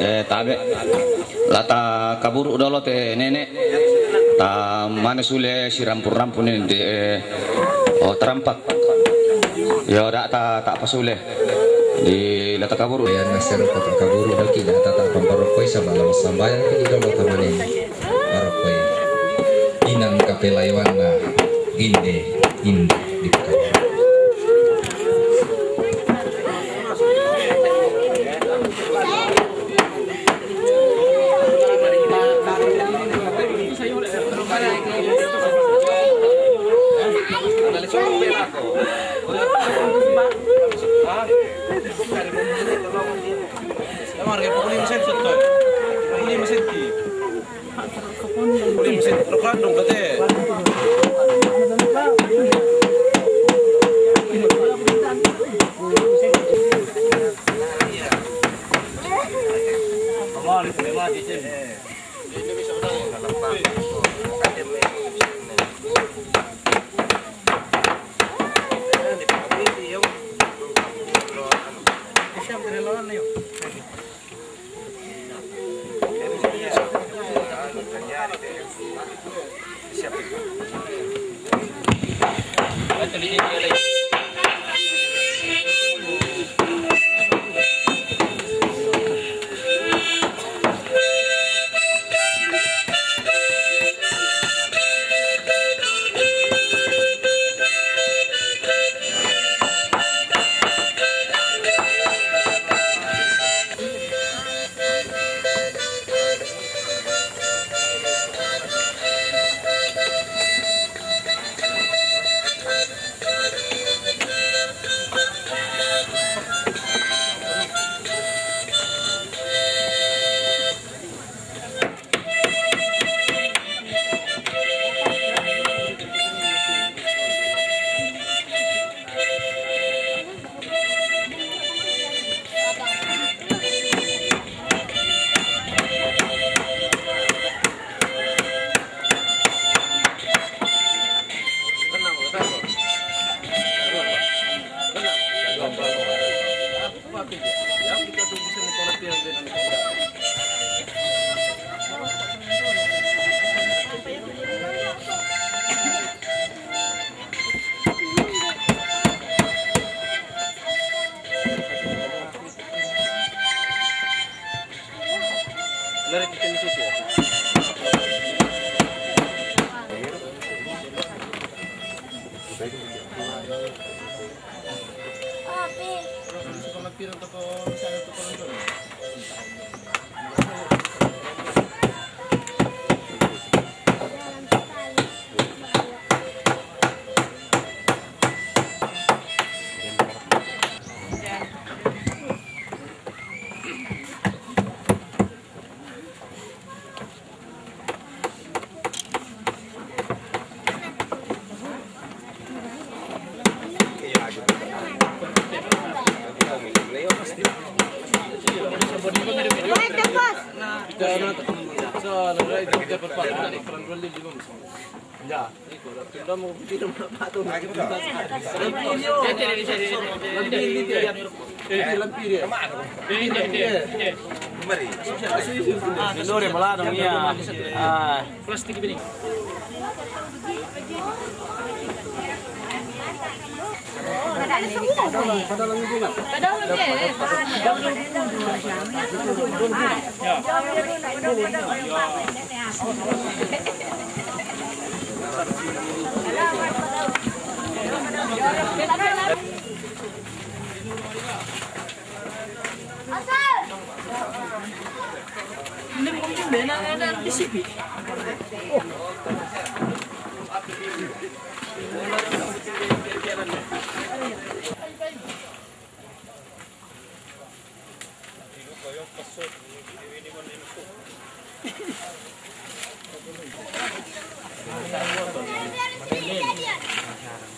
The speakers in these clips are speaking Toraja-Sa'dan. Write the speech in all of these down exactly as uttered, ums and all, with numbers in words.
Eh, tabe'. La takaburu' dolo te nene'. Ta mane sule sirampu-rampu ni te, eh, oh, tarampak. Yo, da' ta, ta' pasule. Di la takaburu'. Yan nasero ko takaburu' daki da' ta, ta' pamparokoi saba' la massambayang ki dolo tamane. Marokoi. Inang kapelayoanna inde, inde di pakaburu. Allora, malano, iya. Ah. Plastik ini.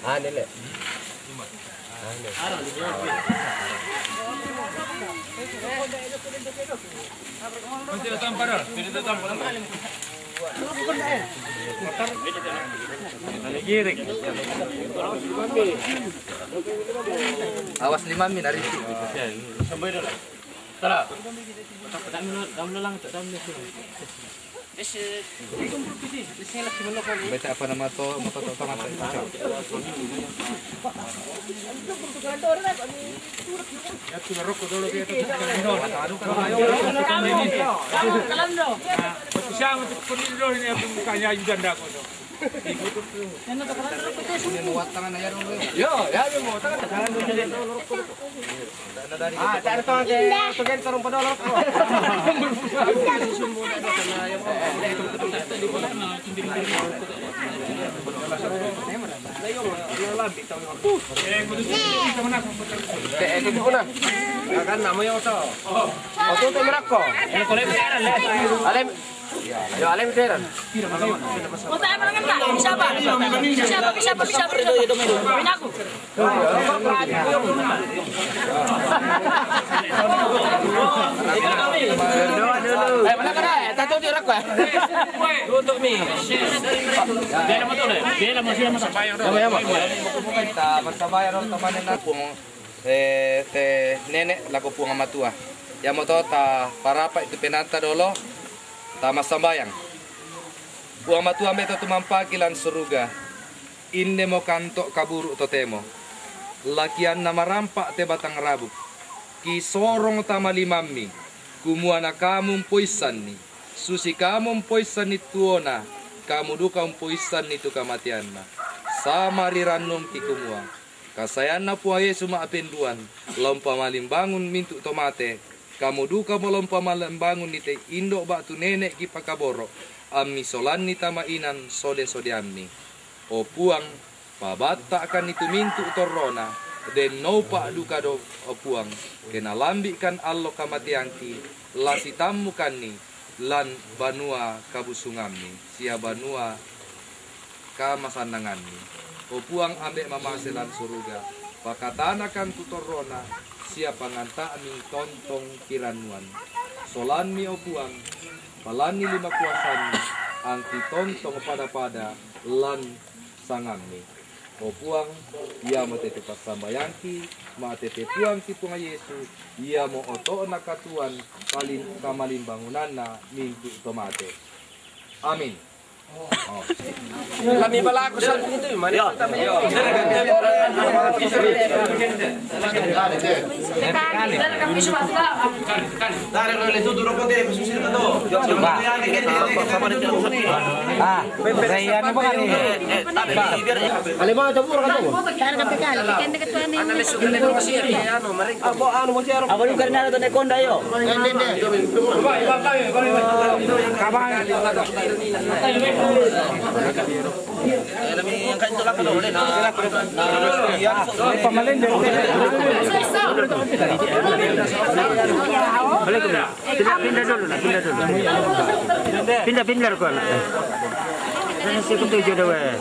Ah, nile. Ah, nile. Tidak tampar, tidak tampar. Awas limammi nariti. Baca apa nama to, moto to, to mata. Siamo tutti con il drone e abbiamo un cagnaio di andare. Yo, ya, yo, mau tangan. Ah, tak ada tangan, saya tu kan sarung pada orang. Eh, ini pun ah. Ya kan, namanya oto. Oto tu merakko. Alem. Yo, alem teran. Siapa? Siapa? Siapa? Siapa? Siapa? Pinaku. Eh, mana kau dah? Tato di rak kau. Tutup ni. Dia nama tu deh. Dia nama siapa? Nama siapa? Kita bersama ya, teman-teman. Eh, te nene' lako Puang Matua. Iamoto ta parapa' itu penanta dolo, ta massambayang. Puang Matua, Ambe' to tumampaki lan suruga, indemo kanto kaburu' totemo. Lakianna marampa' te batang rabuk, kisorong tama limammi, kumua na Kamu umpoissanni, susi Kamu umpoissanni tuona, Kamu duka umpoissanni tu kamateanna. Sama ri rannungki kumua, Kasaeanna Puang Yesu ma'penduan, la umpamalimbangun mintu' to mate, Kamu dukamo la umpamalimbangunni te indo' ba'tu nene' kipakaboro', ammi solanni tama inan sode-sodeammi. O Puang, pabatta'kanni tu mintu' torrona, denno upa'duka do, o Puang, ke nalambi'kan allo kamateangki, la sitammukanni lan banua kabusungammi, sia banua kamasannanganni. O Puang, Ambe' mamase lan suruga, pakatanakan tu torrona sia panganta'mi tontong kirannuan. Solanni, o Puang, palanni lima kuasammi, angki tontong pada-pada lan sangammi. O Puang, iamo te tu passambayangki, ma'tete Puangki Puang Yesu, iamo oto'na katuoan, paling kamalimbangunanna mintu' to mate. Amin. Kami balaku sa itu, mari. Dari oleh itu dulu kau deh, susir kau. Ah, saya anu bukan ini. Kalau mau campur kan tuh. Kan kata kali, kan dekat tuan ini. Apa anu mau siaran? Apa lu karena ada nekonda yo? Pindah, pindah dulu, nah, pindah dulu. Pindah, pindah kau, nah. Ini si ketujuh dah, weh.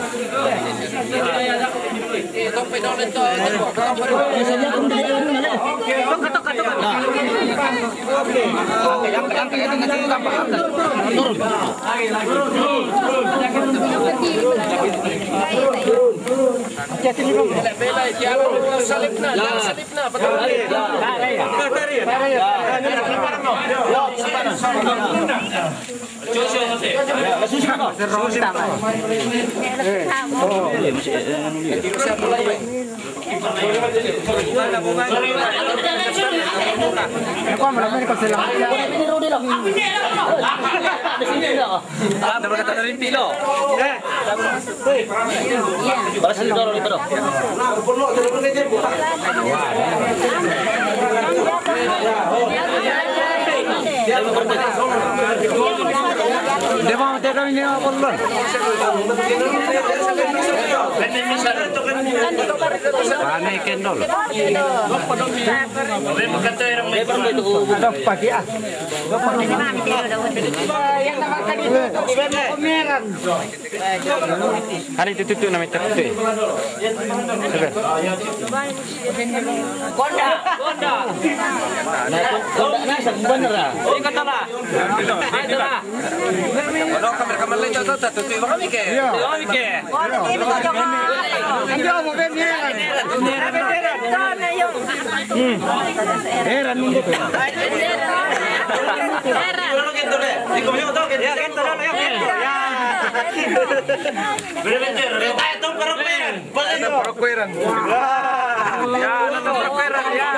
Dia mau tega ini apa belum? Pane kendol. Ada pakai ah. Yang nama tadi itu, itu pameran. Hari itu tutup nama itu. Konda, konda. Nah, konda, nah, bener ah. Ini kata lah. Ayo lah. Kamar lecho to, to, to, to, kami ke? Iya. Kami ke? Andiamo, ven, ven. Era, non era. Era. Era. Era. Prokuran. Ya, no te prokuran, ya.